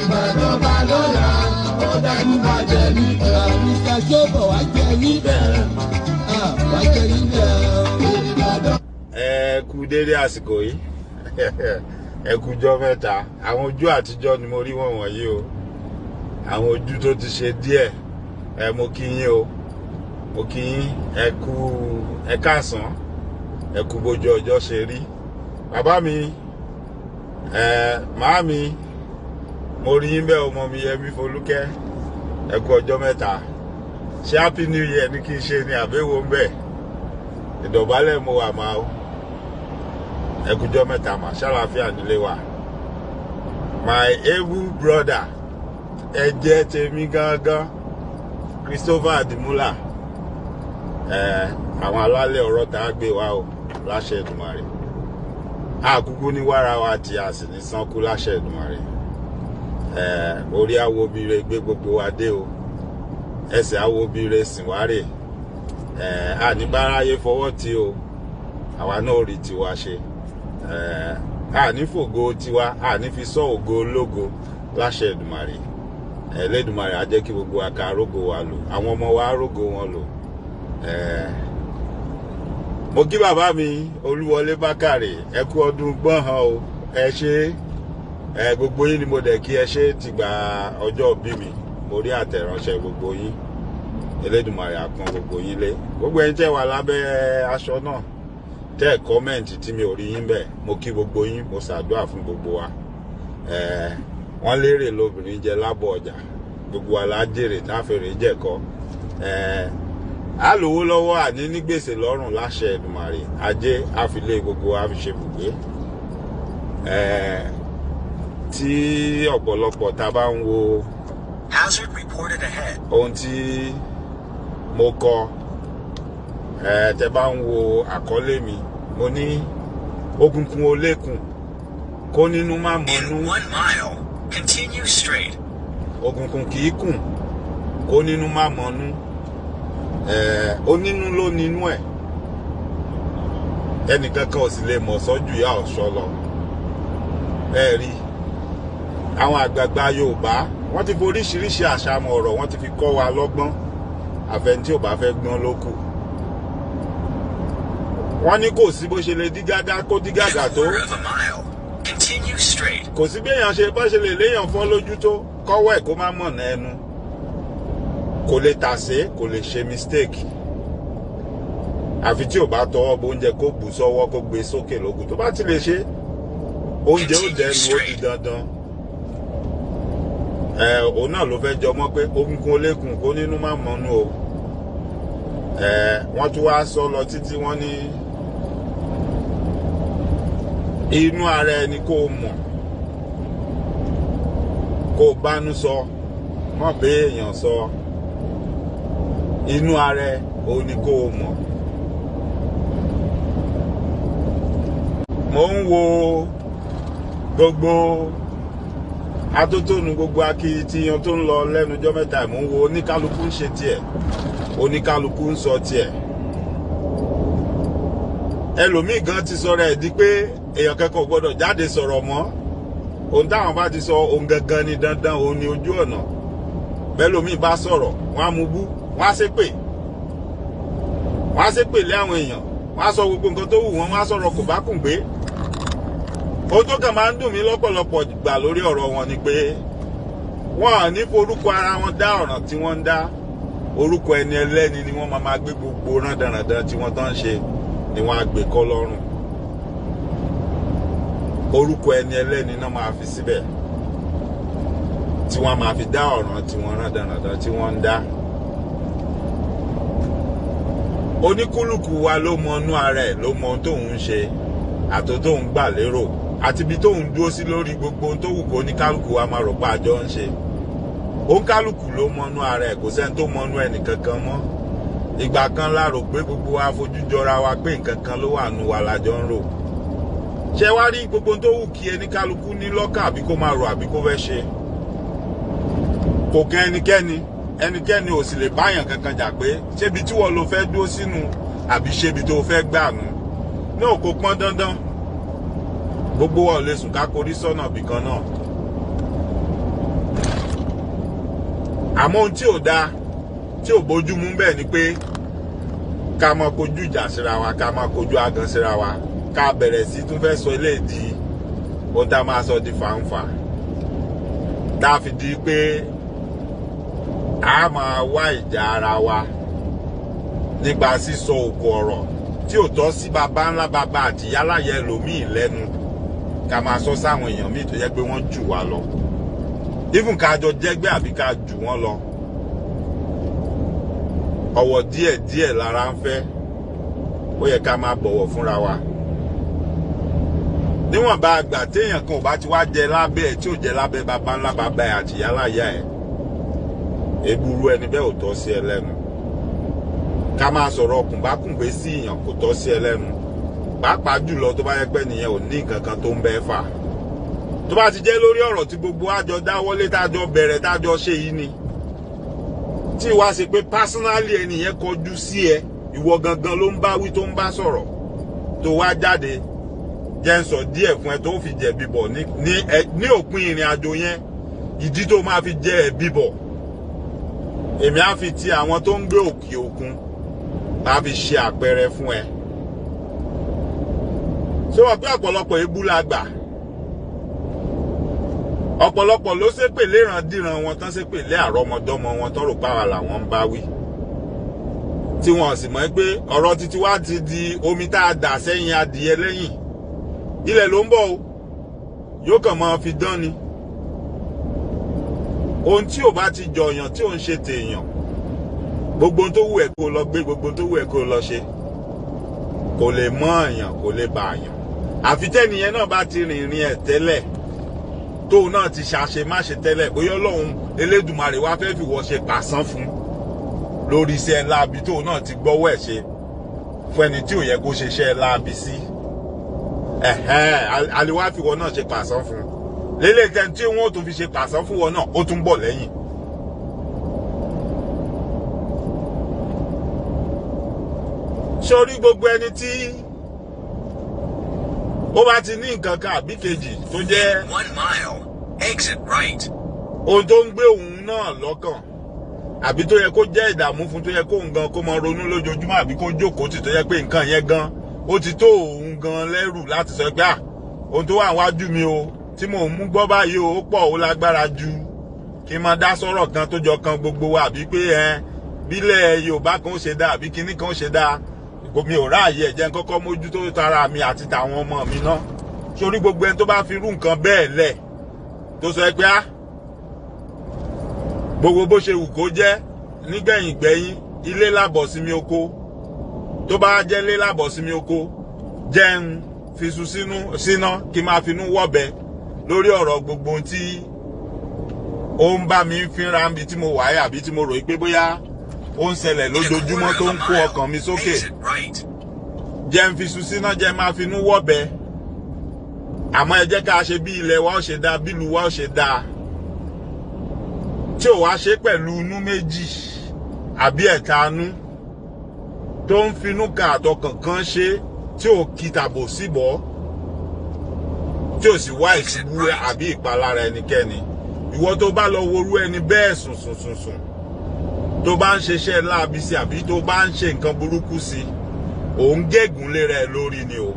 Ìbàdàn bá lọ́la, ó dájú máa jẹ níbẹ̀. Mr. Ṣọ́bọ̀ wá jẹ níbẹ̀. Wá jẹ níbẹ̀. Ìbàdàn. Ẹ kú dédé àsìkò yìí, ẹ kú jọ́ mẹ́ta. Àwọn ojú àtijọ́ ni mo rí wọ̀n wọ̀nyí o, àwọn ojú tó ti ṣe díẹ̀. Ẹ mo kí yín o, mo kí yín, ẹ kú, ẹ káàsán, ẹ kú bójú ọjọ́ ṣe rí. Bàbá mi, ẹ màá mi, mo rí yín bẹ́ẹ̀. Ọmọ mi Yẹmí Folúkẹ́, ẹ kú ọjọ́ mẹ́ta. Ṣé happy new year ní kí n ṣe ni àbẹ̀wò ń bẹ̀? Ìdọ̀bálẹ̀ mo wà máa o. Ẹ kújọ́ mẹ́ta mà, ṣàlàáfíà nílé wa. My able brother, ẹ jẹ́ tèmi gángan, Christopher Adimula, ẹ àwọn alálẹ̀ ọ̀rọ̀ tá a gbé wa o láṣẹ Èdùmàrè. Àkúkú ní wàrà wa tí a sì ní sánkú láṣẹ Èdùmàrè. Ẹ orí awobire gbé gbogbo wa dé o, ẹsẹ̀ awobire sìn wárè. Ẹ àníbáráyé fọwọ́ tí o, àwa náà rí tiwa ṣe. Ẹ àní fògo tiwa, àní fi sọ ògo ológo láṣẹ Èdùmàrè. Ẹlẹ́dùmarè á jẹ́ kí gbogbo wa ká rógo wa lò, àwọn ọmọ wa rógo wọn lò. Ẹ mo kí bàbá mi Olúwọlé Bákàrè, ẹ kú ọdún gbọ́n hàn o, ẹ ṣé. Ẹ gbogbo yín ni mo dẹ̀ kí, ẹ ṣé ti gba ọjọ́ bí mi. Mo rí àtẹ̀ránṣẹ́ gbogbo yín. Elédùmarè á pọ́n gbogbo yín lé. Gbogbo ẹ̀yin tẹ́ wà lábẹ́ aṣọ náà, tẹ́ ẹ̀ comment tí mi ò rí yín bẹ́ẹ̀, mo kí gbogbo yín, mo ṣàdúrà fún gbogbo wa. Ẹ wọ́n lérè lóbìnrin jẹ lábọ̀ ọjà, gbogbo wa la jèrè tá a fèrè jẹ̀kọ́. Ẹ á lówó lọ́wọ́, àní ní gbèsè lọ́rùn láṣẹ Èdùmàrè. Ajé á fi lé gbogbo wa fi ṣe bùgbé. Ẹ tí ọ̀pọ̀lọpọ̀ tá a bá ń wo Hazard reported ahead. ohun tí mo kọ, ẹ tẹ bá ń wo àkọlé mi, mo ní òkùnkùn ò lékùn kó nínú má In mọnú. 1 mile, continue straight. Òkùnkùn kì í kùn kó nínú má mọnú. Ẹ onínú ló nínú ẹ, ẹnìkankan ò sì lè mọ̀ sọ́jú ìyá ọ̀ṣọ́ lọ. Ẹ rí àwọn àgbààgbà Yorùbá, wọ́n ti fi oríṣiríṣi àṣàmọ̀ ọ̀rọ̀, wọ́n ti fi kọ́ wa lọ́gbọ́n. Àfẹn tí ò bá fẹ́ gbọ́n ló kù. Wọ́n ní kò sí bó ṣe lè dí gágá kó dí In gàgà a tó, quarter of a mile, continue straight. kò sí bí èèyàn ṣe bá ṣe lè léèyàn fọ́ lójú tó, kọ́wọ́ ẹ̀ kó má mọ̀nà ẹnu, kò lè tàsé, kò lè ṣe mistake, àfi tí ò bá tọwọ́ bọ oúnjẹ kó bù sọ́wọ́ kó gbé sókè lókun. Tó bá ti lè ṣe, oúnjẹ ó Continue dẹnu, ó di straight. dandan. Ẹ òun náà ló fẹ́ jọmọ́ pé òkùnkùn olékùn kó nínú má mọ́nú o. Ẹ wọ́n tún wá sọ lọ títí, wọ́n ní inú ara ẹni kó o mọ̀, kó o bánú sọ, mọ̀ pé èèyàn sọ inú ara ẹ òun ni kó o mọ̀. Mo ń wo gbogbo atótónu, gbogbo akitiyan tó ń lọ lẹ́nujọ́ mẹ́ta. Mo ń wo oníkálukú ń ṣe tiẹ̀, oníkálukú ń sọ tiẹ̀. Ẹlòmíì gan ti sọ̀rọ̀ ẹ̀ di pé èèyàn kankan ò gbọ́dọ̀ jáde sọ̀rọ̀ mọ́. Ohun táwọn bá ti sọ, ohun gangan ni dandan, òun ni ojú ọ̀nà. Bẹ́lòmíì bá sọ̀rọ̀, wọ́n á mú bú, wọ́n á ṣépè, wọ́n á ṣépè lé àwọn èèyàn, wọ́n á sọ gbogbo nǹkan tó wù wọ́n, wọ́n á sọ̀rọ̀ kò bá kùn gbé. Ohun tó kàn máa ń dùn mí lọ́pọ̀lọpọ̀ gbà lórí ọ̀rọ̀ wọn ni pé wọ́n à ní forúkọ ara wọn dá ọ̀ràn tí wọ́n ń dá. Orúkọ ẹni ẹlẹ́ni ni wọ́n máa gbé gbogbo rándanràndan tí wọ́n tán ń ṣe ni wọ́n á gbé kọ́ lọ́rùn. Orúkọ ẹni ẹlẹ́ni náà máa fi síbẹ̀ tí wọ́n máa fi dá ọ̀ràn tí wọ́n rándanràndan tí wọ́n ń dá. Oníkúlùkù wa ló mọ inú ara ẹ̀, ló mọ ohun tóun ń ṣe àti tóun gbà lérò àti ibi tóun dúró sí lórí gbogbo ohun tó wù kó oníkálukú wa máa rò pé àjọ ń ṣe. Oníkálukú ló mọ inú ara ẹ̀, kò sẹ́ni tó mọ inú ẹnì kankan mọ́. Ìgbà kan la rò pé gbogbo wa fojú jọra wa, pé nǹkan kan ló wà nù wa lájọ ń rò. Ṣé wá rí gbogbo ohun tó wù kí ẹnikálukú ní lọ́kàn àbí kó máa rò àbí kó fẹ́ ṣe, kò kan ẹnikẹ́ni. Ẹnikẹ́ni ò sì lè báyàn kankan jà pé ṣébi tí wọ́n lo fẹ́ dúró sínú àbí ṣébi tó fẹ́ gbà nù náà, kò pọ́n dandan. Gbogbo wa ò lè sùn ká korí sọ́nà bìkan náà. Àmọ́ ohun tí ò dáa, tí ò bójú mu bẹ́ẹ̀ ni pé ká máa kojú ìjà síra wa, ká máa kojú agan síra wa, ká bẹ̀rẹ̀ sí tún fẹ́ sọ eléyìí di ohun tá a máa sọ di fàǹfà, tá a fi di pé a máa wá ìjà ara wa nípa sísọ òkò ọ̀rọ̀ tí ò tọ́ sí baba ńlá baba àti yálàyẹ ẹlòmíì lẹ́nu, ká máa sọ sáwọn èèyàn míì tó jẹ́ pé wọ́n jù wá lọ, even ká jọ jẹ́gbẹ́ àbí ká jù wọ́n lọ. Ọ̀wọ̀ díẹ̀ díẹ̀ lára ń fẹ́, ó yẹ ká máa bọ̀wọ̀ fúnra wa. Níwọ̀nba àgbà téèyàn kan ò bá ti wá jẹ lábẹ́ ẹ̀, tí ò jẹ lábẹ́ baba ńlá baba ẹ̀ àti yálàyà ẹ̀, eburú ẹni bẹ́ẹ̀ ò tọ́ sí ẹ lẹ́nu. Ká máa sọ̀rọ̀ kùnbákùngbé sí èèyàn kò tọ́ sí ẹ lẹ́nu, pàápàá jùlọ tó bá yẹ pé nìyẹn ò ní nǹkan kan tó ń bẹ́ fà. Tó bá ti jẹ́ lórí ọ̀rọ̀ tí gbogbo àjọ dáwọ́lé, tájọ bẹ̀rẹ̀, tájọ ṣe yìí ni, tí wàá ṣe pé personally ẹnìyẹn kọjú sí ẹ, ìwọ gangan ló ń bá wí, tó ń bá sọ̀rọ̀, tó wá jáde jẹ́ ń sọ díẹ̀ fún ẹ tó fi jẹ̀bi bọ̀ ní òpin ìrìn àjò yẹn, ìdí tó máa fi jẹ ẹ̀bi bọ̀, èmi á fi ti àwọn tó ń gbé òkè òkun á fi ṣe àpẹẹrẹ fún ẹ. Ṣé wọ́n pé ọ̀pọ̀lọpọ̀ ebú la gbà, ọ̀pọ̀lọpọ̀ ló ṣépè léran-díran wọn tán, ṣépè lé àrọ́mọdọ́mọ wọn tán, rò páwa làwọn ń bá wí, tí wọn sì mọ̀ pé ọ̀rọ̀ títí wá ti di omi tá a dà sẹ́yìn adìyẹ lẹ́yìn ilẹ̀ ló ń bọ̀ o, yóò kàn máa fi dán ni. Ohun tí ò bá ti jọyàn, tí ò ń ṣe tèèyàn, gbogbo ohun tó wù ẹ́ kó lọ gbé, gbogbo ohun tó wù ẹ́ kó lọ ṣe, kò lè mọ́ èèyàn, kò lè bà èèyàn. Àfi tẹ́nìyẹn náà bá ti rìnrìn ẹ̀ tẹ́lẹ̀, tóun náà ti ṣàṣe má ṣe tẹ́lẹ̀, bóyá Ọlọ́run Elédùmarè wá fẹ́ fìwọ́ ṣe pàṣán fún lórí iṣẹ́ láabi tóun náà ti gbọ́wọ́ ẹ̀ ṣe fún ẹni tí ò yẹ kó ṣe iṣẹ́ láabi sí. Ẹ̀hẹ́n, àlewá fìwọ́ náà ṣe pàṣán fún lélẹ̀ tẹ́ni tí wọ́n tún fi ṣe pàṣán fún wọn náà, ó tún bọ̀ lẹ́yìn. Sórí gbogbo ẹni tí ó bá ti ní nǹkan kan àbí kejì tó jẹ́ In 1 mile, exit right. ohun tó ń gbé òun náà lọ́kàn, àbí tó yẹ kó jẹ́ ìdààmú fún, tó yẹ kó òun gan kó máa ronú lójoojúmọ́, àbí kó jókòó tì, tó yẹ pé nǹkan yẹn gan ó ti tó òun gan lẹ́rù láti sọ pé ohun tó wà wájú mi o, tí mò ń mú gbọ́ báyìí o, ó pọ̀, ó lágbára ju kí n máa dá sọ̀rọ̀ kan tó jọ kan gbogbo wa, àbí pé bílẹ̀ Yorùbá kan ó ṣe dáa, àbí kinní kan ó ṣe dáa, mi ò ráàyè, ẹ̀ jẹ́ n kọ́kọ́ mójútó tara mi àti tàwọn ọmọ mi ná. Sórí gbogbo ẹni tó bá fi irú nǹkan bẹ́ẹ̀ lẹ̀, tó sọ pé gbogbo bó ṣe wù kó jẹ́ nígbẹ̀yìn gbẹ̀yìn, ilé làbọ̀ sí mi oko, tó bá jẹ́ ilé làbọ̀ sí mi oko, jẹ́ n fiṣu sínú síná kí n máa finú wọ̀bẹ lórí ọ̀rọ̀ gbogbo ohun tí ó ń bá mi fínra níbi tí mo wà yà, àbí tí mo rò pé bóyá ó ń ṣẹlẹ̀ In a lójoojúmọ́ quarter tó of a ń kó ọkàn mi mile, sókè, exit right. jẹ́ n fiṣu síná, jẹ́ n máa finú wọ̀bẹ. Àmọ́ ẹ jẹ́ ká ṣe bí ilẹ̀ wa ó ṣe dáa, bí ìlú wa ó ṣe dáa, tí ò wá ṣe pẹ̀lú inú méjì àbí ẹ̀ta inú, tó ń finú kan àtọkàn kan ṣe, tí ò kí tàbò síbọ̀, tí ò sì wá ìṣubú àbí ìpalára ẹnikẹ́ni. Ìwọ tó bá lọ worú ẹni bẹ́ẹ̀ sùn sùn sùn sùn, tó bá ń ṣiṣẹ́ láabi sí àbí tó bá ń ṣe nǹkan burúkú sí, òun gégùn lé rẹ̀ lórí ni o.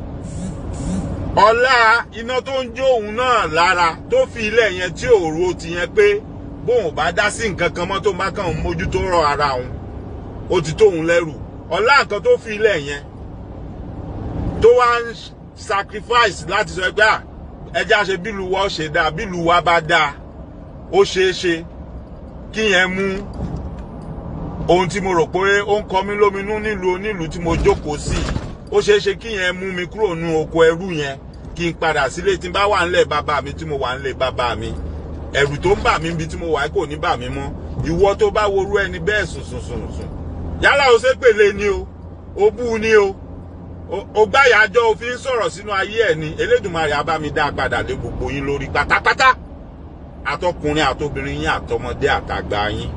Ọlá iná tó ń jó òun náà lára tó fi ilẹ̀ yẹn tí òru ó ti yẹn pé bóun bá dá sí nǹkan kan mọ́, tó bá kàn ń mójútó rọ ara òun, ó ti tóun lẹ́rù. Ọlá nǹkan tó fi ilẹ̀ yẹn tó wá ń sacrifice láti sọ pé ẹja ṣe bílù wa ó ṣe dáa, bílù wa bá dáa, ó ṣeé ṣe kí yẹn mú ohun tí mo rò pé ó ń kọ mí lóminú nílùú onílùú tí mo jókòó sí, ó ṣeé ṣe kí yẹn mú mi kúrò nú oko ẹrú yẹn, kí n padà sílé tí n bá wà ńlẹ̀ bàbá mi, tí mo wà ńlẹ̀ bàbá mi, ẹ̀rù tó ń bà mí níbi tí mo wà kò ní bà mí mọ́. Ìwọ tó bá worú ẹni bẹ́ẹ̀ sùn sùn sùn sùn, yálà o ṣépèlé ni o, o bú ni o, o gbáyàjọ́ o fi ń sọ̀rọ̀ sínú ayé ẹ̀ ni, Elédùmarè á bá mi dá a padà lé gbogbo yín lórí pátápátá, àtọkùnrin àtobìnrin yín, àtọmọdé àtàgbà yín.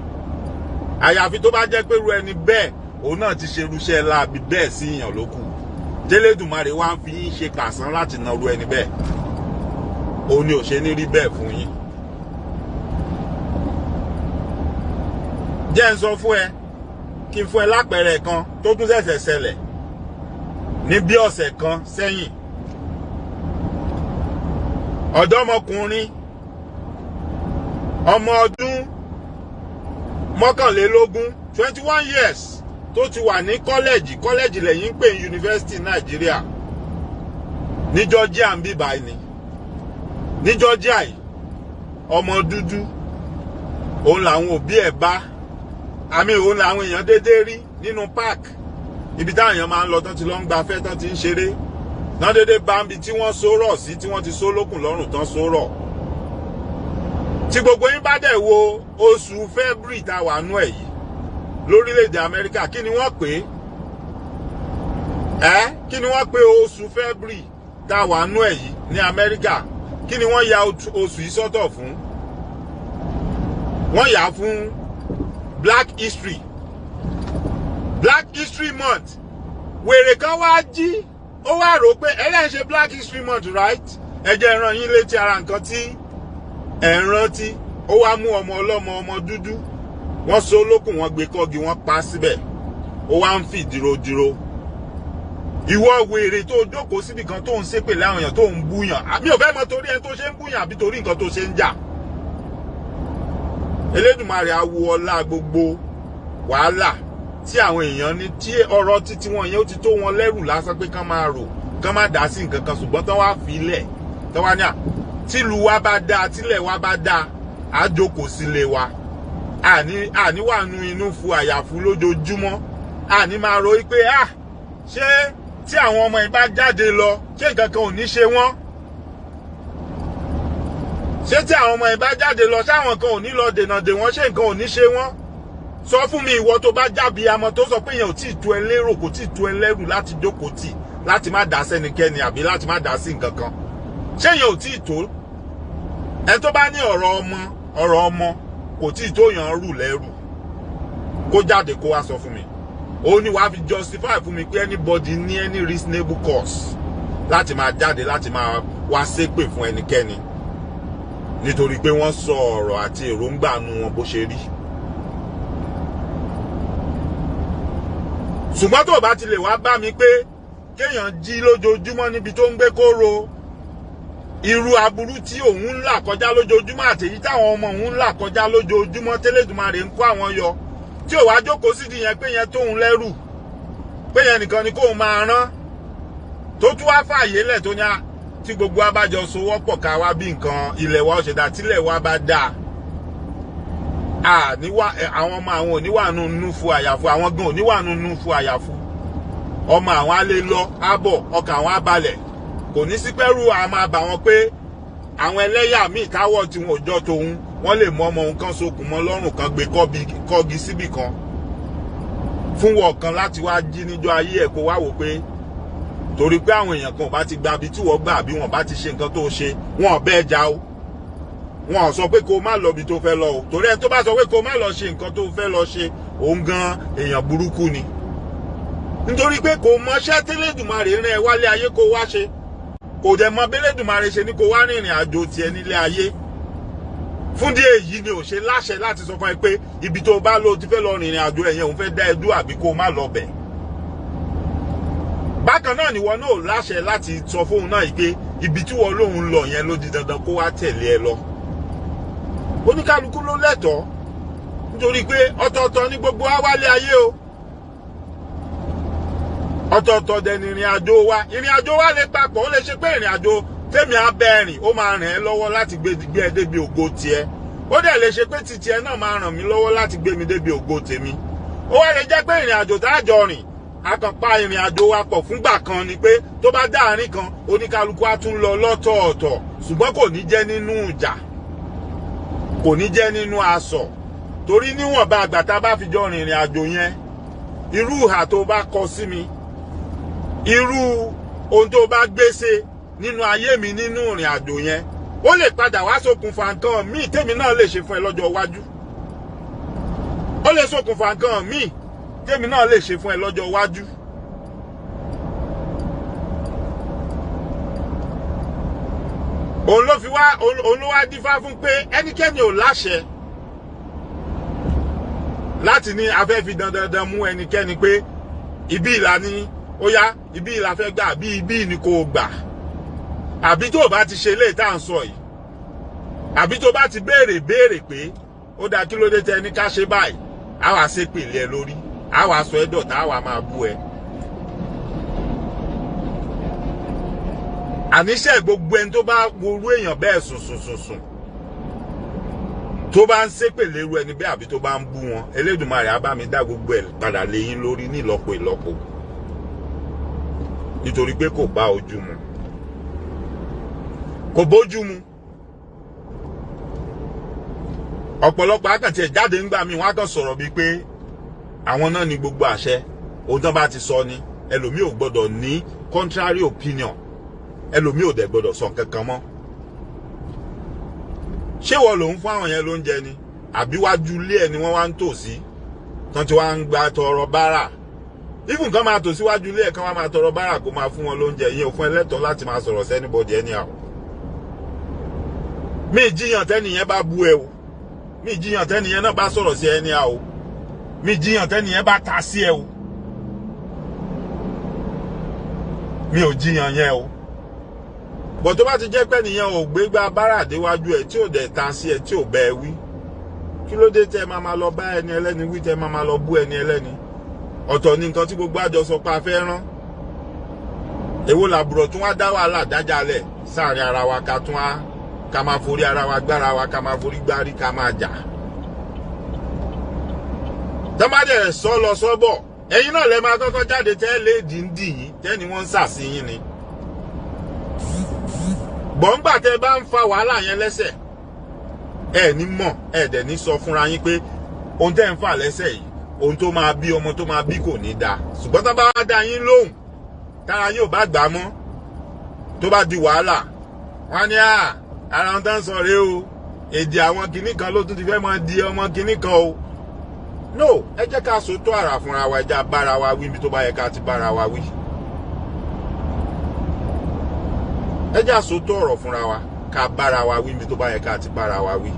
Àyàfi tó bá jẹ́ pé irú ẹni bẹ́ẹ̀ òun náà ti ṣe irúṣẹ́ láabi bẹ́ẹ̀ sí èèyàn ló kù, tẹ́lẹ̀dùmarè wá ń fi yín ṣe pàṣán láti na irú ẹni bẹ́ẹ̀, òun ni ò ṣe ní rí bẹ́ẹ̀ fún yín. Jẹ́ ń sọ fún ẹ, kí n fún ẹ lápẹẹrẹ kan tó tún ṣẹ̀ṣẹ̀ ṣẹlẹ̀ ní bí ọ̀sẹ̀ kan sẹ́yìn. Ọ̀dọ́mọkùnrin ọmọ ọdún 21, 21 years, tó ti wà ní kọ́lẹ́jì, kọ́lẹ́jì lẹ́yìn ń pè ní yunifásitì Nàìjíríà, ní Georgia ń bí báyìí ni, ní Georgia yìí. Ọmọ dúdú òun làwọn òbí ẹ̀ bá àmì, òun làwọn èèyàn déédéé rí nínú park, ibi táwọn èèyàn máa ń lọ, tán ti lọ ń gbafẹ́, tán ti ń ṣeré tán, déédéé bá ń bi tí wọ́n sọ̀rọ̀ sí, tí wọ́n ti só lókùn lọ́rùn tán sọ̀rọ̀. Tí gbogbo yín bá dẹ̀ wo oṣù February tá a wà nú ẹ̀ yìí lórílẹ̀‐èdè Amẹ́ríkà, kí ni wọ́n pè é? Ẹ́, kí ni wọ́n pè oṣù February tá a wà nú ẹ̀ yìí ní Amẹ́ríkà? Kí ni wọ́n ya oṣù yìí sọ́tọ̀ fún? Wọ́n yà á fún Black History, Black History Month. Wèrè kan wá jí, ó wá rò pé ẹlẹ́yìn ṣe Black History Month, right? Ẹ jẹ́ rán yín létí ara nǹkan tí ẹ̀ ń rántí. Ó wá mú ọmọ ọlọ́mọ, ọmọ dúdú, wọ́n so lókùn, wọ́n gbé kọ́gi, wọ́n pa síbẹ̀. Ó wá ń fi dìrodìro. Ìwọ wèrè tó jókòó síbì kan, tó ń ṣépè láwọn èèyàn, tó ń búyàn, mi ò fẹ́ mọ torí ẹni tó ṣe ń búyàn àbí torí nǹkan tó ṣe ń jà. Elédùmarè á wo ọlá gbogbo wàhálà tí àwọn èèyàn ní, tí ọ̀rọ̀ títí wọn yẹn ó ti tó wọn lẹ́rù lásán pé kán máa rò, kán má dá sí nǹkan kan, ṣùgbọ́n tán wá fi ilẹ̀ tán wá ní à, tílu wa bá dáa, tílẹ̀ wa bá dáa, á jókòó sílé wa, àní wà nu inú fu àyàfu lójoojúmọ́, àní máa ro pé ah, ṣé tí àwọn ọmọ yìí bá jáde lọ, ṣé nǹkan kan ò ní ṣe wọ́n? Ṣé tí àwọn ọmọ yìí bá jáde lọ, ṣáwọn kan ò ní lọ dènà dè wọ́n? Ṣé nǹkan ò ní ṣe wọ́n? Sọ fún mi, ìwọ tó bá jábí amọ tó sọ pé yẹn ò tí ì tu ẹ lérò, kò tí ì tu ẹ lẹ́rù láti jókòó tì, láti má dá sẹ́nikẹ́ni àbí láti má dá sí nǹkan kan, ṣé yẹn ò tí ì tó ẹ? Tó bá ní ọ̀rọ̀ ọmọ, ọ̀rọ̀ ọmọ kò tí ì tó yàn rù lẹ́rù, kó jáde kó wá sọ fún mi. Òun ni wàá fi justify fún mi pé anybody ní any reasonable cause láti máa jáde, láti máa wá ṣépè fún ẹnikẹ́ni nítorí pé wọ́n sọ ọ̀rọ̀ àti èròǹgbà nu wọn bó ṣe rí. Ṣùgbọ́n tó o bá ti lè wá bá mi pé kéèyàn jí lójoojúmọ́ níbi tó ń gbé, kó ro irú aburú tí òun ń là kọjá lójoojúmọ́ àtèyí táwọn ọmọ òun ń là kọjá lójoojúmọ́, tẹ́lẹ̀dùmarè ń kó àwọn yọ, tí ò wá jókòó sídìí yẹn pé yẹn tóun lẹ́rù, pé yẹn nìkan ni kóun máa rán, tó tún wá fààyè lẹ̀, tó ní a tí gbogbo wa bá jọ sowọ́pọ̀ ká wá bí nǹkan ilẹ̀ wa ó ṣe dáa, tílẹ̀ wa bá dáa, àníwá àwọn ọmọ àwọn oníwàánu nú fu àyàfu, àwọn gan oníwàánu nú fu àyàfu, ọmọ àwọn á lè lọ á bọ̀, ọkàn àwọn á balẹ̀, kò ní sí pẹ́rù a máa bà wọ́n pé àwọn ẹlẹ́yà míì táwọ̀ tí wọn ò jọ tòun, wọ́n lè mú ọmọ òun kan sokùn mọ́ lọ́rùn kan, gbé kọ́gi síbì kan fún wọn kan láti wá jí níjọ́ ayé ẹ̀, kó wá wò pé torí pé àwọn èèyàn kan ò bá ti gba ibi tí wọ́n gbà, àbí wọ́n bá ti ṣe nǹkan tó ṣe, wọn ò bẹ́ẹ̀ já o. Wọn ò sọ pé kó o má lọ ibi tó fẹ́ lọ o, torí ẹni tó bá sọ pé kó o má lọ ṣe nǹkan tó fẹ́ lọ ṣe, òun gan èèyàn burúkú ni, nítorí pé kò mọṣẹ́ tẹ́lẹ̀dùmarè rán ẹ wálé ayé kó wá ṣe, kò dẹ̀ mọ bẹ́lẹ̀dùmarè ṣe ní kó wá rìnrìn àjò tiẹ̀ nílé ayé. Fún díẹ̀ èyí ni ò ṣe láṣẹ láti sọ fún ẹ pé ibi tó bá lọ ti fẹ́ lọ rìnrìn àjò ẹ̀yẹn, òun fẹ́ dá ẹ dúró àbí kó o má lọ bẹ̀. Bákan náà ni wọn náà láṣẹ láti sọ fóun náà yìí pé ibi tí wọn lóun lọ yẹn ló di dandan kó wá tẹ̀lé ẹ lọ. Oníkálukú ló lẹ́tọ̀ọ́, nítorí pé ọ̀tọ̀ọ̀tọ̀ ní gbogbo wa wálé ayé o, ọ̀tọ̀ọ̀tọ̀ dẹ̀ ní ìrìn àjò wa. Ìrìn àjò wa lè papọ̀, ó lè ṣe pé ìrìn àjò tèmi abẹ́rìn ó máa ràn ẹ́ lọ́wọ́ láti gbé ẹ débi ògo tiẹ̀, ó dẹ̀ lè ṣe pé titi ẹ náà máa ràn mí lọ́wọ́ láti gbé mi débi ògo tèmi. Ó wá lè jẹ́ pé ìrìn àjò tá a jọ rìn, a kàn pa ìrìn àjò wa pọ̀ fúngbà kan ni, pé tó bá dá àárín kan, oníkálukú á tún lọ lọ́tọ̀ọ̀tọ̀, ṣùgbọ́n kò ní jẹ́ nínú ìjà, kò ní jẹ́ nínú asọ̀, torí níwọ̀nba àgbà tá a bá fi jọ rìnrìn àjò yẹn, irú ìhà tó bá kọ sí mi, irú ohun tó bá gbé ṣe nínú ayé mi nínú ìrìn àjò yẹn, ó lè padà wá ṣokùnfà nǹkan míì tèmi náà lè ṣe fún ẹ lọ́jọ́ iwájú. Ó lè ṣokùnfà nǹkan míì tèmi náà lè ṣe fún ẹ lọ́jọ́ iwájú. Òun ló fi wá, òun ló wá dífá fún pé ẹnikẹ́ni ò láṣẹ Láti ní a fẹ́ fi dandandan mú ẹnikẹ́ni pé ibi ìlà ní ó yá, ibi ìlà fẹ́ gbà, bí ibi ni kò gbà, àbí tó o bá ti ṣe léè tá à ń sọ yìí, àbí tó bá ti béèrè béèrè pé ó dáa, kí ló dé tẹ ní ká ṣe báyìí, á wàá ṣépèlé ẹ lórí, á wàá sọ ẹ dọ̀tá, á wàá máa bú ẹ. Àníṣe gbogbo ẹni tó bá worú èèyàn bẹ́ẹ̀ sùn sùn sùn sùn, tó bá ń ṣépè lérú ẹni bẹ́ẹ̀ àbí tó bá ń bú wọn, Elédùmarè á bá mi dá gbogbo ẹ̀ padà lé yín lórí ní ìlọ́po ìlọ́po, nítorí pé kò bá ojú mu, kò bójú mu. Ọ̀pọ̀lọpọ̀ akàntì ẹ̀ jáde ńgbà míì, wọ́n á kàn sọ̀rọ̀ bíi pé àwọn náà ní gbogbo àṣẹ, ohun tán bá ti sọ ni. Ẹlòmíì ò gbọ́dọ̀ ní contrary opinion, ẹlòmíì ò dẹ̀ gbọ́dọ̀ sọ nǹkan kan mọ́. Ṣé wọ́n lòún fún àwọn yẹn lóúnjẹ ni, àbí wájú ilé ẹ̀ ni wọ́n wá ń tò sí tán tí wọ́n á ń gba tọrọ bárà? Even kan máa tò síwájú ilé ẹ̀ kan wá máa tọrọ bárà kó máa fún wọn lóúnjẹ, ìyẹn ò fún ẹlẹ́tọ̀ọ́ láti máa sọ̀rọ̀ sí anybody anyhow. Mi jiyàn tẹ́nìyẹn bá bú ẹ o, mi jiyàn tẹ́nìyẹn náà bá sọ̀rọ̀ sí anyhow o, mi jiyàn tẹ́nìyẹn bá ta sí ẹ o, mi ò jiyàn yẹn o. Bọ̀ tó bá ti jẹ́ pé nìyẹn ò gbégbá bárà déwájú ẹ, tí ò dẹ̀ ta sí ẹ, tí ò bẹ́ ẹ wí, kí ló dé tẹ́ máa máa lọ bá ẹni ẹlẹ́ni wí, tẹ́ máa máa lọ bú ẹni ẹlẹ́ni? Ọ̀tọ̀ ni nǹkan tí gbogbo àjọ sọ pé a fẹ́ rán. Èwo làbùrọ̀ tún wá dá wàhálà dájálẹ̀ sáàrin ara wa, ká tún wá ká máa forí ara wa gbára wa, ká máa forí gbárí, ká máa jà? Tọ́mádẹ̀ sọ lọ sọ́bọ̀, ẹ̀yin náà lẹ máa kọ́kọ́ jáde tẹ́ lé dìndín yín, tẹ́ ni wọ́n ń sà sí yín ni. Gbọ̀ngbà tẹ́ bá ń fa wàhálà yẹn lẹ́sẹ̀, ẹ ní mọ̀, ẹ dẹ̀ ní sọ fúnra yín pé ohun tẹ́ ń fà lẹ́sẹ̀ yìí, ohun tó máa bí ọmọ tó máa bí kò ní dáa. Ṣùgbọ́n tó bá wá dá yín lóhùn, tára yóò bá gbà á mọ́, tó bá di wàhálà, wọ́n á ní à ara wọn tó ń sọ rèé o, èdè àwọn kinní kan ló tún ti fẹ́ máa di ọmọ kinní kan o. No, ẹ jẹ́ ká sòótọ́ àrà fúnra wa, ẹ jẹ́ bára wa wí ibi tó bá yẹ ká ti bára wa wí. Ẹ jẹ́ àsòótọ́ ọ̀rọ̀ fúnra wa, ká bára wa wí ibi tó bá yẹ ká ti bára wa wí.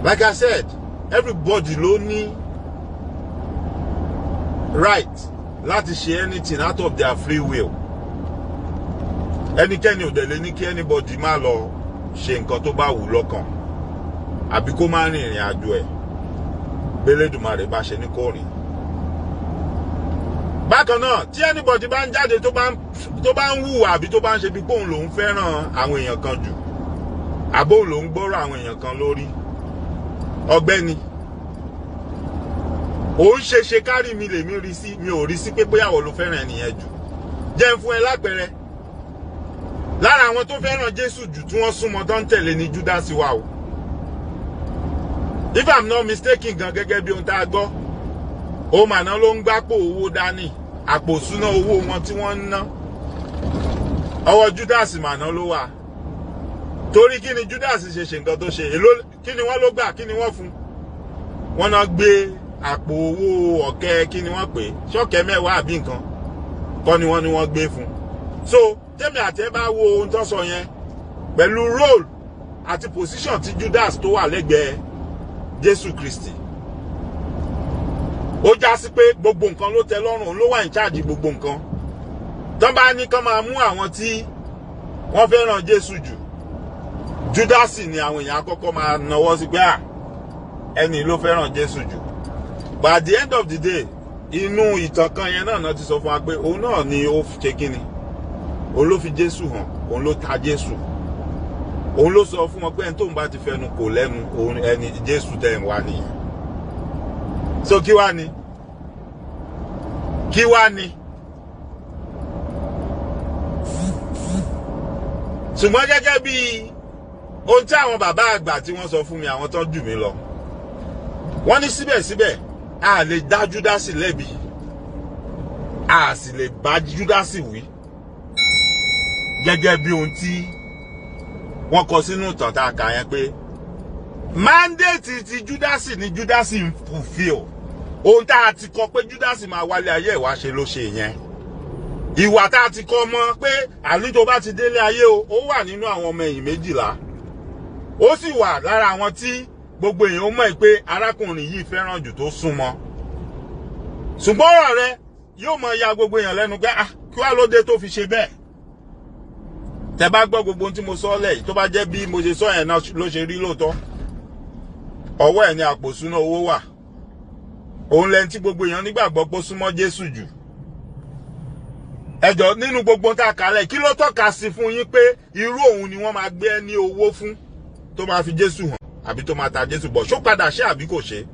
Like I said, everybody ló ní right láti ṣe anything out of their free will. Ẹnikẹ́ni ò dẹ̀ lè ní kí anybody má lọ ṣe nǹkan tó bá wù lọ́kàn, àbí kó má rìn ìrìn àjò ẹ̀ b'Elédùmarè bá ṣe ní kó rìn. Bákan náà, tí anybody bá ń jáde tó bá ń hùwà àbí tó bá ń ṣe bí póun lòún fẹ́ràn àwọn èèyàn kan jù, àbóun lòún gbọ́rọ̀ àwọn èèyàn kan lórí, ọ̀gbẹ́ni òun ṣe ṣe kárí mi lèmi rí sí, mi ò rí sí pé bóyá wọ́n ló fẹ́ràn ẹnìyẹn jù. Jẹ́ ń fún ẹ lápẹẹrẹ, lára àwọn tó fẹ́ràn Jésù jù tí wọ́n súnmọ́ tó ń tẹ̀lé ní Júdásì wa o. If I'm not mistaken gan, gẹ́gẹ́ bí ohun tá a gbọ́, ó màná ló ń gbápò owó dání, àpò ìṣúná owó wọn tí wọ́n ń ná, ọwọ́ Júdásì màná ló wà. Torí kí ni Júdásì ṣe ṣe nǹkan tó ṣe? Èló kí ni wọ́n ló gbà, kí ni wọ́n fún? Wọ́n náà gbé àpò owó ọ̀kẹ́, kí ni wọ́n pè, ṣọ́kẹ́ mẹ́wàá àbí nǹkan kọ́ ni wọ́n ní wọ́n gbé fún. So tẹ́mi àti ẹ bá wo ohun tó sọ yẹn pẹ̀lú role àti position tí Judas tó wà lẹ́gbẹ̀ẹ́ Jésù Kristi, ó já sí pé gbogbo nǹkan ló tẹ́ lọ́rùn, òun ló wà in charge gbogbo nǹkan. Tán bá ní kán máa mú àwọn tí wọ́n fẹ́ràn Jésù jù, Júdásì ni àwọn èèyàn àkọ́kọ́ máa nawọ́ sí pé à, ẹni ló fẹ́ràn Jésù jù. But at the end of the day, inú ìtàn kan yẹn náà ti sọ fún wa pé òun náà ni ó ṣe kíni, òun ló fi Jésù hàn, òun ló ta Jésù, òun ló sọ fún wọn pé ẹni tóun bá ti fẹnu kò lẹ́nu, òun ẹni Jésù tẹ̀ ń wá nìyẹn. So kí wá ni? Kí wá ni? Ṣùgbọ́n gẹ́gẹ́ bí ohun tí àwọn bàbá àgbà tí wọ́n sọ fún mi, àwọn tó jù mí lọ, wọ́n ní síbẹ̀síbẹ̀ a lè dá Júdásì lẹ́bi, a sì lè bá Júdásì wí, gẹ́gẹ́ bí ohun tí wọ́n kọ sínú ìtàn tá a kà yẹn pé mandate ti Júdásì ni Júdásì ń fulfill. Ohun tá a ti kọ pé Júdásì máa wálé ayé ìwá ṣe ló ṣe yẹn. Ìwà tá a ti kọ mọ́ pé àní tó bá ti délé ayé o, ó wà nínú àwọn ọmọ ẹ̀yìn 12, ó sì wà lára àwọn tí gbogbo èèyàn ó mọ̀ pé arákùnrin yìí fẹ́ràn jù tó súnmọ́. Ṣùgbọ́n ọ̀rọ̀ rẹ yóò mọ ya gbogbo èèyàn lẹ́nu pé ah, kí wàá ló dé tó fi ṣe bẹ́ẹ̀? Tẹ bá gbọ́ gbogbo ohun tí mo sọ lẹ̀ yìí, tó bá jẹ́ bí mo ṣe sọ yẹn náà ló ṣe rí lóòótọ́, ọwọ́ ẹ̀ ní àpò ìṣúná owó wà. Òun lẹni tí gbogbo èèyàn nígbàgbọ́ pé ó súnmọ́ Jésù jù. Ẹjọ́, nínú gbogbo tá a kà lẹ̀, kí ló tọ́ka sí fún yín pé irú òun ni wọ́n máa gbé ní owó fún tó máa fi Jésù hàn àbí tó máa ta Jésù bọ̀? Ṣó padà ṣe àbí kò ṣe?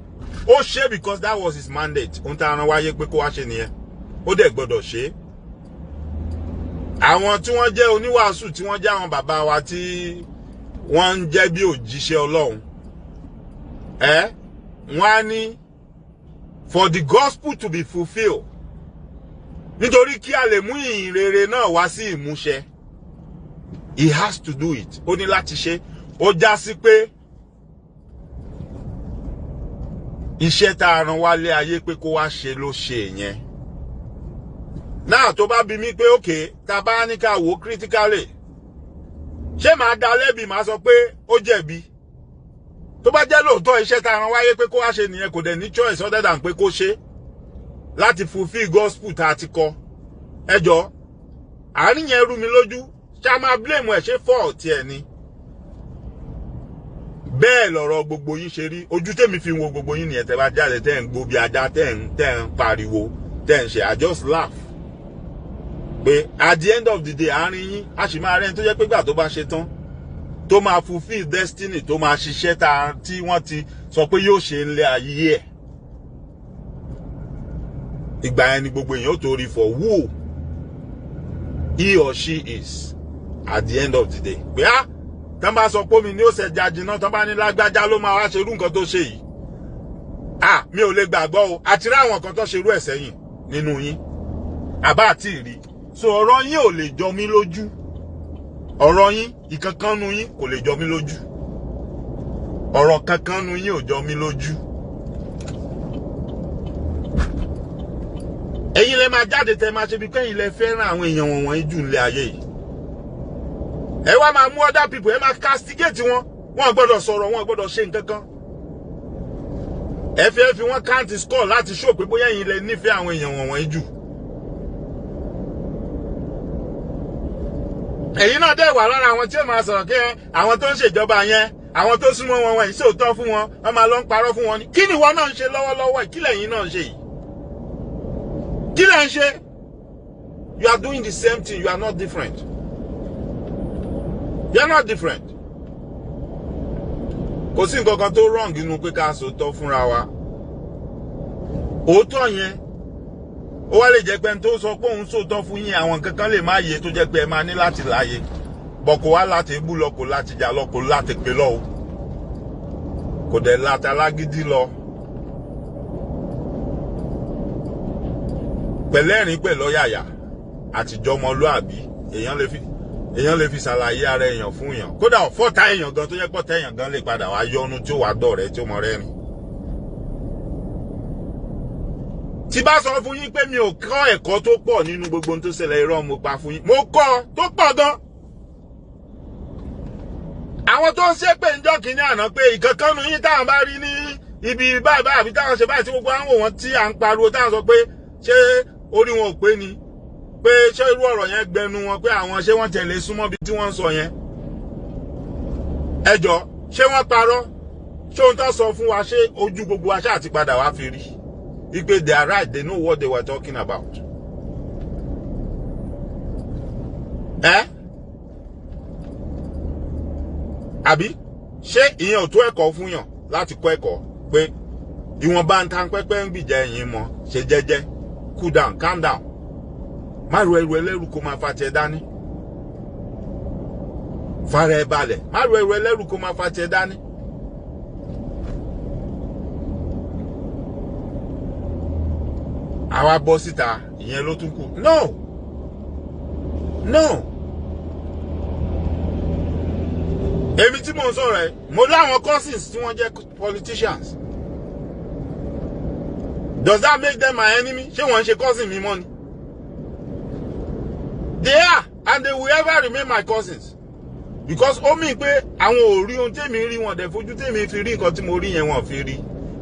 Ó ṣe, because that was his mandate. Ohun tá a rán wáyé pé kó wá ṣe nìyẹn, ó dẹ̀ gbọ́dọ̀ ṣe é. Àwọn tí wọ́n jẹ́ oníwàásù, tí wọ́n jẹ́ àwọn bàbá wa, tí wọ́n ń jẹ́ bí òjíṣẹ́ Ọlọ́run, ẹ wọ́n á ní for the gospel to be fulfilled, nítorí kí a lè mú ìyìn rere náà wá sí ìmúṣẹ, he has to do it. Ó ní láti ṣe. Ó já sí pé iṣẹ́ tá a rán wálé ayé pé kó wá ṣe ló ṣe yẹn náà. Tó bá bi mí pé òkè, tá a bá ní ká wò ó critically, ṣé màá dá lẹ́bi, màá sọ pé ó jẹ̀bi? Tó bá jẹ́ lóòótọ́ iṣẹ́ tá a rán wáyé pé kó wá ṣe nìyẹn, kò dẹ̀ ní choice other than pé kó ṣe láti fulfill gospel tá a ti kọ. Ẹ jọ, àárín yẹn rú mi lójú. Ṣá máa blame ẹ̀? Ṣé fault ẹ̀ ni? Bẹ́ẹ̀ lọ̀rọ̀ gbogbo yín ṣe rí. Ojú tèmi fi wo gbogbo yín nìyẹn. Tẹ́ bá jáde, tẹ́ ń gbó bí ajá, tẹ́ ń pariwo, tẹ́ ń ṣe, I just laugh pé at the end of the day, àárín yín a sì máa rẹ́ni tó jẹ́ pé gbà tó bá ṣe tán, tó máa fulfill destiny, tó máa ṣiṣẹ́ tá tí wọ́n ti sọ pé yóò ṣe ńlẹ̀ ayé ẹ̀, ìgbà yẹn ni gbogbo èèyàn ó tó rí for who he or she is at the end of the day, pé á tán bá sọ pé omi ní ó ṣẹja jiná, tán bá ní lágbájá ló máa wá ṣerú nǹkan tó ṣe yìí, ah, mi ò lè gbàgbọ́ o. Àti rí àwọn kan tó ṣerú ẹ̀ sẹ́yìn nínú yín, àbá àti ìrí. So ọ̀rọ̀ yín ò lè jọ mí lójú. Ọ̀rọ̀ yín, ìkankan nu yín kò lè jọ mí lójú. Ọ̀rọ̀ kankan nu yín ò jọ mí lójú. Ẹ̀yin lẹ máa jáde, tẹ máa ṣe bí kẹ́yìn lẹ fẹ́ràn àwọn èèyàn wọ̀nyí jù nílé ayé yìí. Ẹ wá máa mú other people, ẹ máa castigate wọn. Wọn gbọ́dọ̀ sọ̀rọ̀, wọn gbọ́dọ̀ ṣe nǹkan kan. Ẹ fẹ́ fi wọ́n count score láti show pé bóyá ẹ̀yin lẹ nífẹ̀ẹ́ àwọn èèyàn wọ̀nyí jù. Ẹ̀yin náà dẹ̀ wà lára àwọn tí ó máa sọ̀rọ̀ kí ẹ àwọn tó ń ṣèjọba yẹn, àwọn tó súnmọ́ wọn wọ̀nyí, sóòótọ́ fún wọn, wọ́n máa lọ ń parọ́ fún wọn ni. Kí ni ìwọ náà ń ṣe lọ́wọ́lọ́wọ́ yìí? Kí lẹ̀yin náà ń ṣe yìí? Kí lẹ̀ ń ṣe? You are doing the same thing. You are not different. You are not different. Kò sí nǹkan kan tó wrong nínú pé ká sòótọ́ fúnra wa. Òótọ́ yẹn, ó wá lè jẹ́ pé ẹni tó sọ pé òun sòótọ́ fún yín, àwọn nǹkan kan lè má yé, tó jẹ́ pé ẹ máa ní láti láàyè bọ̀. Kò wá láti bú lọ, kò láti jà lọ, kò láti pè lọ o, kò dẹ̀ láti alágídí lọ. Pẹ̀lẹ́rìn, pẹ̀lú ọ̀yàyà àtijọ́ ọmọlúàbí, èèyàn lè fi ṣàlàyé ara èèyàn fún èèyàn. Kódà fọ́tà èèyàn gan, tó yẹ pọ́tà èèyàn gan, lè padà wá yọnu, tí ó wàá dọ̀rẹ́, tí ó mọ rẹ́rìn. Tí bá sọ fún yín pé mi ò kọ́ ẹ̀kọ́ tó pọ̀ nínú gbogbo ohun tó ṣẹlẹ̀, irọ́ mo pa fún yín. Mo kọ́ tó pọ̀ gan. Àwọn tó ń ṣépè ń jọ́ kínní àná pé ìkankan nu yín táwọn bá rí ní ibi báyìí báyìí, àbí táwọn ṣe báyìí, tí gbogbo àwọn wọn tí à ń pariwo, táwọn sọ pé ṣé orí wọn ò pé ni, pé ṣé irú ọ̀rọ̀ yẹn gbẹnu wọn, pé àwọn ṣé wọ́n tẹ̀lé súnmọ́ bí tí wọ́n ń sọ yẹn. Ẹ jọ, ṣé wọ́n parọ́? Ṣé ohun tó sọ fún wa, ṣé ojú gbogbo wa ṣáà ti padà wá fi rí wípé they are right, they know what they were talking about? Ẹ àbí ṣé ìyẹn ò tó ẹ̀kọ́ fún yàn láti kọ́ ẹ̀kọ́ pé ìwọ̀nba ń tan pẹ́pẹ́ ń gbìjà ẹ̀yìn mọ́? Ṣe jẹ́jẹ́, cool down, calm down, má ru ẹrù ẹlẹ́rù kó máa fa tiẹ̀ dání. Fara ẹ balẹ̀, má ru ẹrù ẹlẹ́rù kó máa fa tiẹ̀ dání. Àwa bọ́ síta, ìyẹn ló tún kù. No, no, èmi tí mò ń sọ̀rọ̀ ẹ̀, mo láwọn cousins tí wọ́n jẹ́ politicians. Does that make them my enemy? Ṣé wọ́n ń ṣe cousin mi mọ́ ni? They are and they will ever remain my cousins. Because ó mì pé àwọn ò rí ohun tèmi rí, wọn dẹ̀ fojú tèmi fi rí nǹkan tí mo rí yẹn, wọn fi rí.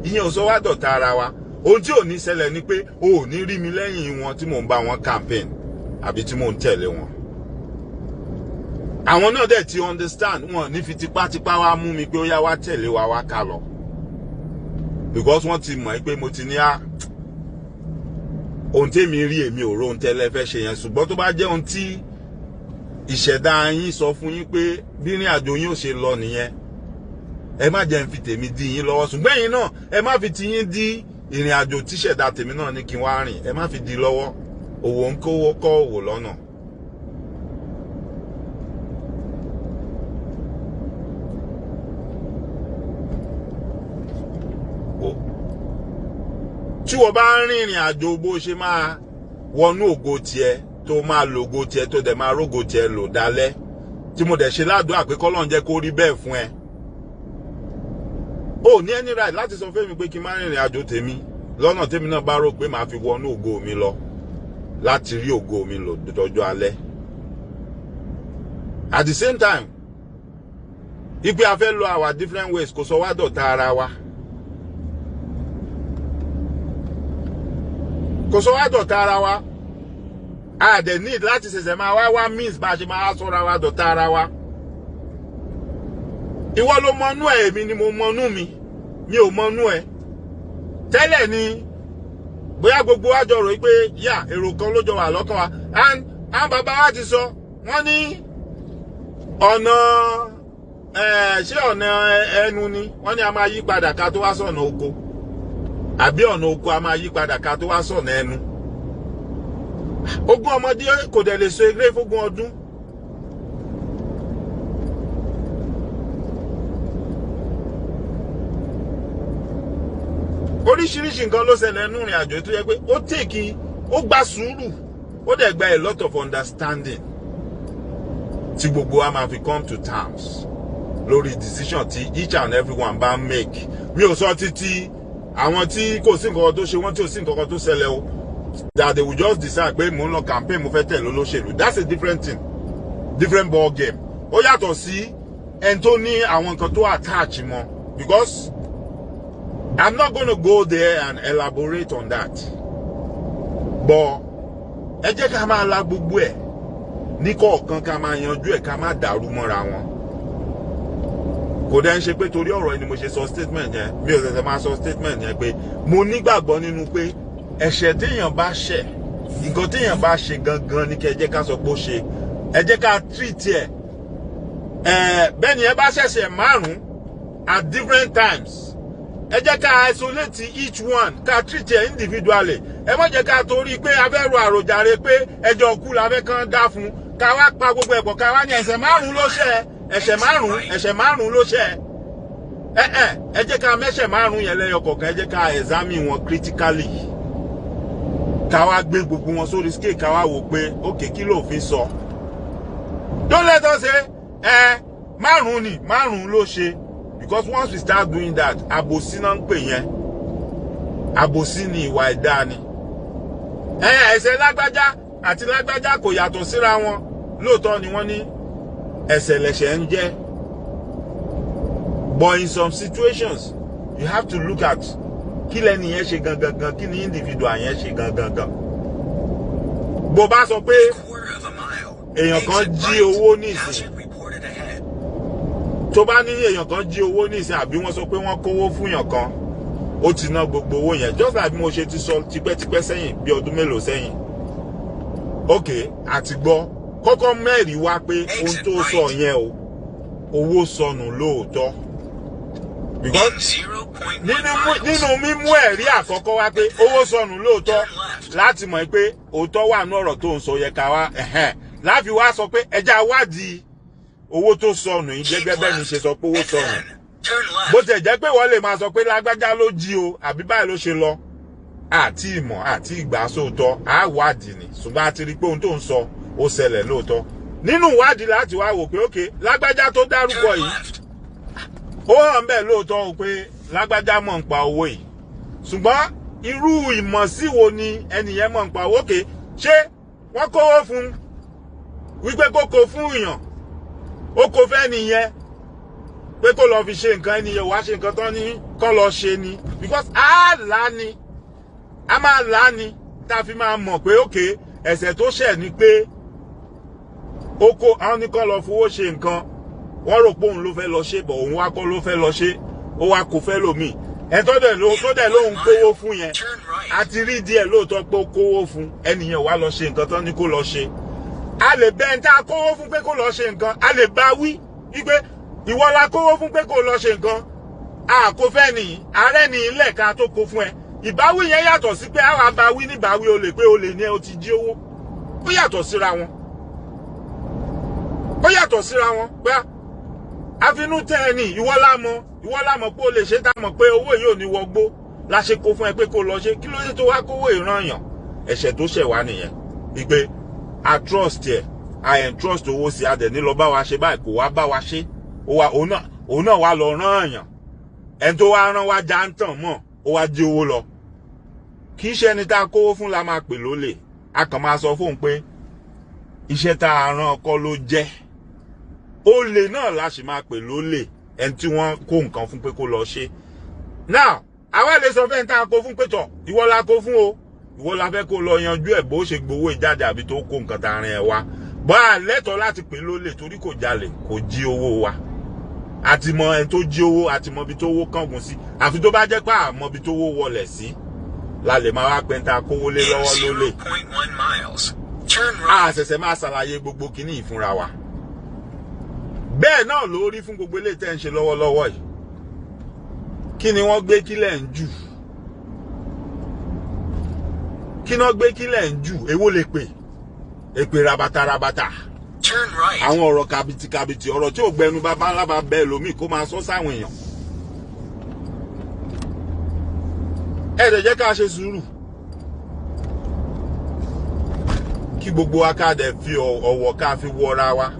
Ìyẹn ò sọ wá dọ̀tá ara wa. Ohun tí ò ní ṣẹlẹ̀ ni pé o ò ní rí mi lẹ́yìn wọn tí mò ń bá wọn campaign àbí tí mò ń tẹ̀lé wọn. Àwọn náà dẹ̀ ti understand, wọn ní fi tipátipá wá mú mi pé ó yá, wá tẹ̀lé wa, wá ká lọ, because wọ́n ti mọ̀ pé mo ti ní á ohun tèmi rí, èmi ò rohun tẹ́lẹ̀ fẹ́ ṣe yẹn. Ṣùgbọ́n tó bá jẹ́ ohun tí ìṣẹ̀dá yín sọ fún yín pé bí ìrìn àjò yín ò ṣe lọ nìyẹn, ẹ má jẹ́ n fi tèmi dí yín lọ́wọ́. Ṣùgbọ́n ẹ̀yin náà, ẹ má fi tiyín dí ìrìn àjò tíṣẹ̀dá tèmi náà ní kí n wá rìn, ẹ má fi dí lọ́wọ́. Òwò ń kówó kọ́ òwò lọ́nà. Tí wọ́n bá ń rìnrìn àjò bó ṣe máa wọnú ògo tiẹ̀, tó máa lògo tiẹ̀, tó dẹ̀ máa rógo tiẹ̀ lò dálẹ́, tí mo dẹ̀ ṣe ládùúgbà pé kọ́lọ́n jẹ́ kó rí bẹ́ẹ̀ fún ẹ, o ní any right láti sọ fẹ́mi pé kí n má rìnrìn àjò tèmi lọ́nà tèmi náà bá rò pé màá fi wọnú ògo mi lọ, láti rí ògo mi lò dọjọ́ alẹ́. At the same time, ipe a fẹ́ lọ our different ways kò sọ wá dọ̀tá ara wa, kò sọ wá dọ̀tá ara wa. A dẹ̀ need láti ṣẹ̀ṣẹ̀ máa wá wá means bá a ṣe máa sọ̀rọ̀ wa dọ̀tá ara wa. Ìwọ ló mọnú ẹ, èmi ni mo mọnú mi. Mi ò mọnú ẹ tẹ́lẹ̀ ni. Bóyá gbogbo wa jọ rò pé yà èrò kan ló jọ wà lọ́kàn wa. And àwọn bàbá wa ti sọ, wọ́n ní ọ̀nà, ṣé ọ̀nà ẹnu ni wọ́n ní a máa yí padà ká tó wá sọ̀nà oko, àbí ọ̀nà oko a máa yí padà ká tó wá sọ̀nà ẹnu? Ogún ọmọdé kò dẹ̀ lè so eré fógún ọdún. Oríṣiríṣi nǹkan ló ṣẹlẹ̀ nínú ìrìn àjò tó yẹ pé ó take, ó gba sùúrù, ó dẹ̀ gba a lot of understanding tí gbogbo wa máa fi come to terms lórí decision tí each and everyone bá make. Mi ò sọ títí àwọn tí kò sí nǹkan tó ṣe wọ́n, tí ò sí nǹkan tó ṣẹlẹ̀ o, that they will just decide pé mò ń lọ campaign, mo fẹ́ tẹ̀lé olóṣèlú. That's a different thing, different ball game. Ó yàtọ̀ sí ẹni tó ní àwọn nǹkan tó attach mọ́, because I'm not gonna go there and elaborate on that. But ẹ jẹ́ ká máa la gbogbo ẹ̀ ní kọ̀ọ̀kan, ká máa yanjú ẹ̀, ká má dàrú mọ́ra wọn. Kò dẹ́ ń ṣe pé torí ọ̀rọ̀ yìí ni mo ṣe sọ statement yẹn. Mi ò ṣẹ̀ṣẹ̀ máa sọ statement yẹn pé mo nígbàgbọ́ nínú pé ẹ̀ṣẹ̀ téèyàn bá ṣẹ̀, nǹkan téèyàn bá ṣe gangan ní kẹ́ ẹ jẹ́ ká sọ pé ó ṣe, ẹ jẹ́ ká treat ẹ̀. Ẹ̀ bẹ́ẹ̀ ni, ẹ bá ṣẹ̀ṣẹ̀ márùn-ún at different times, ẹ jẹ́ ká isolate each one, ká treat ẹ̀ individually. Ẹ má jẹ́ ká torí pé a fẹ́ ro àròjàre pé ẹjọ́ kú la fẹ́ kàn dá fún, ká wá pa gbogbo ẹ̀pọ̀, ká wá ní ẹ̀ṣẹ̀ márùn-ún ló ṣẹ̀, ẹ̀ṣẹ̀ márùn-ún, ẹ̀ṣẹ̀ márùn-ún ló ṣẹ̀. Ẹ jẹ́ ká mẹ́ṣẹ̀ márùn-ún yẹn lẹ́yọ kọ̀ọ̀kan. Ẹ jẹ́ ká examine wọn critically, ká wá gbé gbogbo wọn sórí scale, ká wá wò pé ok, kí lóòfin sọ? Don't let us say ẹ márùn-ún ni, márùn-ún ló ṣe, because once we start doing that, àbòsí náà ń pè yẹn. Àbòsí ni, ìwà ẹ̀dá ni. Ẹ ẹ̀ṣẹ̀ lágbájá àti lágbájá kò yàtọ̀ síra wọn. Lóòótọ́ ni wọ́n ní ẹ̀ṣẹ̀ lẹ̀ṣẹ̀ ń jẹ́, but in some situations you have to look at kí lẹ́ni yẹn ṣe gangan gan, kí ni individual yẹn ṣe gangan gan. Bó bá sọ pé Quarter of a mile. èèyàn kan Exit jí right. owó nísìn, Hazard reported ahead. tó bá ní èèyàn kan jí owó nísìn, àbí wọ́n sọ pé wọ́n kówó fún èèyàn kan, ó ti ná gbogbo owó yẹn, just like bí mo ṣe ti sọ tipẹ́tipẹ́ sẹ́yìn, bí ọdún mélòó sẹ́yìn. Ok, àti gbọ́, kọ́kọ́ mẹ́rin wá pé ohun tó sọ yẹn o, owó sọnù lóòótọ́, because In 0.1 nínú miles. nínú mímú ẹ̀rí àkọ́kọ́ wá pé owó sọnù lóòótọ́, láti mọ̀ pé òótọ́ wà ní ọ̀rọ̀ tó ń sọ yẹ, ká wá ẹ̀hẹ́n láfi wá sọ pé ẹja wádìí owó tó sọnù yìí Keep gẹ́gẹ́ bẹ́ẹ̀ ni left. ṣe sọ pé owó And sọnù. then, turn left. Bó tiẹ̀ jẹ́ pé wọ́n lè máa sọ pé lágbájá ló jí o, àbí báyìí ló ṣe lọ, àti ìmọ̀ àti ìgbà sóòótọ́ á wádìí ni. Ṣùgbọ́n a ti rí i pé ohun tó ń sọ ó ṣẹlẹ̀ lóòótọ́. Nínú ìwádìí láti wá wò pé ókè, lágbájá tó dárúkọ Turn yìí, left. ó hàn bẹ́ẹ̀ lóòótọ́ o pé lágbájá mọ̀ ń pa owó yìí, ṣùgbọ́n irú ìmọ̀sí wo ni ẹnìyẹn mọ̀ ń pa owó? Òkè, ṣé wọ́n kówó fún un wípé kó kó fún èèyàn Ó kó fẹ́ nìyẹn pé kó lọ fi ṣe nǹkan, ẹnìyẹn wàá ṣe nǹkan tán ní kọ́ lọ ṣe ni, because á là á ni, a máa là á ni, tá a fi máa mọ̀ pé òkè ẹ̀ṣẹ̀ tó ṣẹ̀ ni pé ó kó àwọn ní kọ́ lọ fowó ṣe nǹkan. Wọ́n rò pé òun ló fẹ́ lọ ṣe bọ̀, òun wá kọ́ ló fẹ́ lọ ṣe, ó wá kó fẹ́ lòmíì. Ẹ̀ tó dẹ̀ lóun kówó fún yẹn, Turn right. a ti rí díẹ̀ lóòótọ́ pé ó kówó fún ẹnìyẹn, wá lọ ṣe nǹkan tán ní kó lọ ṣe. A lè bẹ ẹni tá a kówó fún pé kó lọ ṣe nǹkan, a lè bá wí wípé ìwọ la kówó fún pé kó lọ ṣe nǹkan, a kò fẹ́ nìyí, ààrẹ nìyí lẹ́ẹ̀ka tó kó fún ẹ. Ìbáwí yẹn yàtọ̀ sí pé àwa bá wí níbáwí olè pé olè ní ẹ, ó ti jí owó. Ó yàtọ̀ síra wọn, ó yàtọ̀ síra wọn pé àfinú tẹ ẹ ní ìwọ la mọ̀, ìwọ la mọ̀ pé o lè ṣe, tá a mọ̀ pé owó yìí ò ní wọgbó la ṣe kó fún ẹ pé kó lọ ṣe. Kí ló dé tó wá kówó ìrànyàn? Ẹ̀ṣẹ̀ tó ṣẹ̀ wá nìyẹn, wípé a trust ẹ, a entrust owó sí, a dẹ̀ ní lọ bá wa ṣe báyìí, kò wá bá wa ṣe, ó wá òun náà wá lọ rán àyàn. Ẹni tó wá rán wá já ń tàn mọ́, ó wá jí owó lọ. Kì í ṣe ẹni tá a kówó fún la máa pè lólè, a kàn máa sọ fóun pé iṣẹ́ tá a rán ọkọ ló jẹ́. Olè náà la sì máa pè lólè ẹni tí wọ́n kó nǹkan fún pé kó lọ ṣe. Now, àwa lè sọ fẹ́ni tá a kó fún pé tọ̀, ìwọ la kó fún o, ìwọ la fẹ́ kó lọ yanjú ẹ̀ bó ṣe gbowó ìjáde àbí tó kó nǹkan tá a rìn ẹ̀ wá bọ́. A lẹ́tọ̀ọ́ láti pè lólè torí kò jalè, kò jí owó wa. Àti mọ ẹni tó jí owó, àti mọ ibi tó owó kángun sí. Àfi tó bá jẹ́ pé àmọ́ ibi tó owó wọlẹ̀ sí la lè máa wá pẹ́ tá a kówó lé In lọ́wọ́ lólè. 0.1 miles, turn A right. ṣẹ̀ṣẹ̀ máa ṣàlàyé gbogbo kinní yìí fúnra wa. Bẹ́ẹ̀ náà ló rí fún gbogbo eléyìí tẹ́ ń ṣe lọ́wọ́lọ́wọ́ yìí. Kí ni wọ́n gbé kílẹ̀ ń jù? Kí náà gbé kílẹ̀ ń jù? Èwo lè pè èpè rabata rabata? Turn right. Àwọn ọ̀rọ̀ kàbìtìkàbìtì, ọ̀rọ̀ tí ò gbẹnu bàbá ńlá bá bẹ́ẹ̀ lómi kó máa sọ sáwọn èèyàn. Ẹ dẹ̀ jẹ́ ká ṣe sùúrù, kí gbogbo wa ká dẹ̀ fi ọ̀wọ̀ ká fi wọra wa.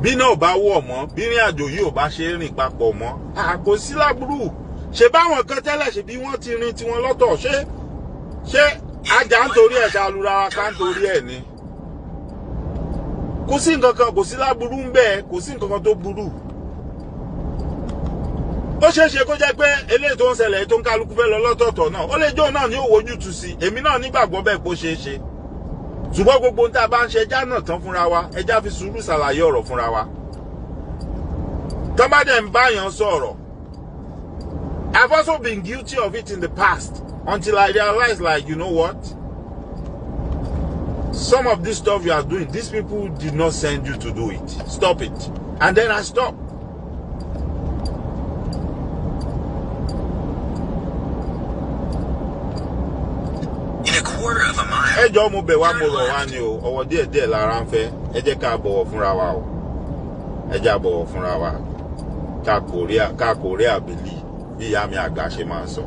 Bí náà bá wọ̀ mọ́, bí rìn àjò yìí ò bá ṣe é rìn papọ̀ mọ́, a kò sí láburú. Ṣe báwọn kan tẹ́lẹ̀ ṣe bí wọ́n ti rin tiwọn lọ́tọ̀, ṣé ajá ń torí ẹ̀ ṣàlùra wa ká ń torí ẹ̀ ni? Kò sí nǹkan kan, kò sí láburú ń bẹ́ẹ̀, kò sí nǹkan kan tó burú. Ó ṣeé ṣe kó jẹ́ pé eléyìí tó ń ṣẹlẹ̀ tó ń kálukú fẹ́ lọ lọ́tọ̀ọ̀tọ̀ náà, ó lè jó náà ní òwò ojútùú sí. Èmi náà nígbàgbọ́ bẹ́ẹ̀ kó ṣeé ṣe, ṣùgbọ́n gbogbo ohun tá a bá ń ṣe, ẹja náà tán fúnra wa, ẹja fi sùúrù ṣàlàyé ọ̀rọ̀ fúnra wa. Tán bá dẹ̀ ń báyàn sọ̀rọ̀, I've also been guilty of it in the past until I realized, like, you know what, some of this stuff you are doing, these people did not send you to do it. Stop it. And then I stopped. In a quarter of a mile, Ẹ jọ̀ọ́, mo bẹ̀ wá, mo rọ̀ wá ni o. Ọwọ́ díẹ̀ díẹ̀ lára ń fẹ́. Ẹ jẹ́ ká bọ̀wọ̀ fúnra wa o. Ẹ jẹ́ ká bọ̀wọ̀ fúnra wa, ká kò rí àbílí bí ìyá mi àgbà ṣe máa ń sọ.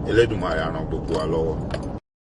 Elédùmarè á ràn gbogbo wa lọ́wọ́.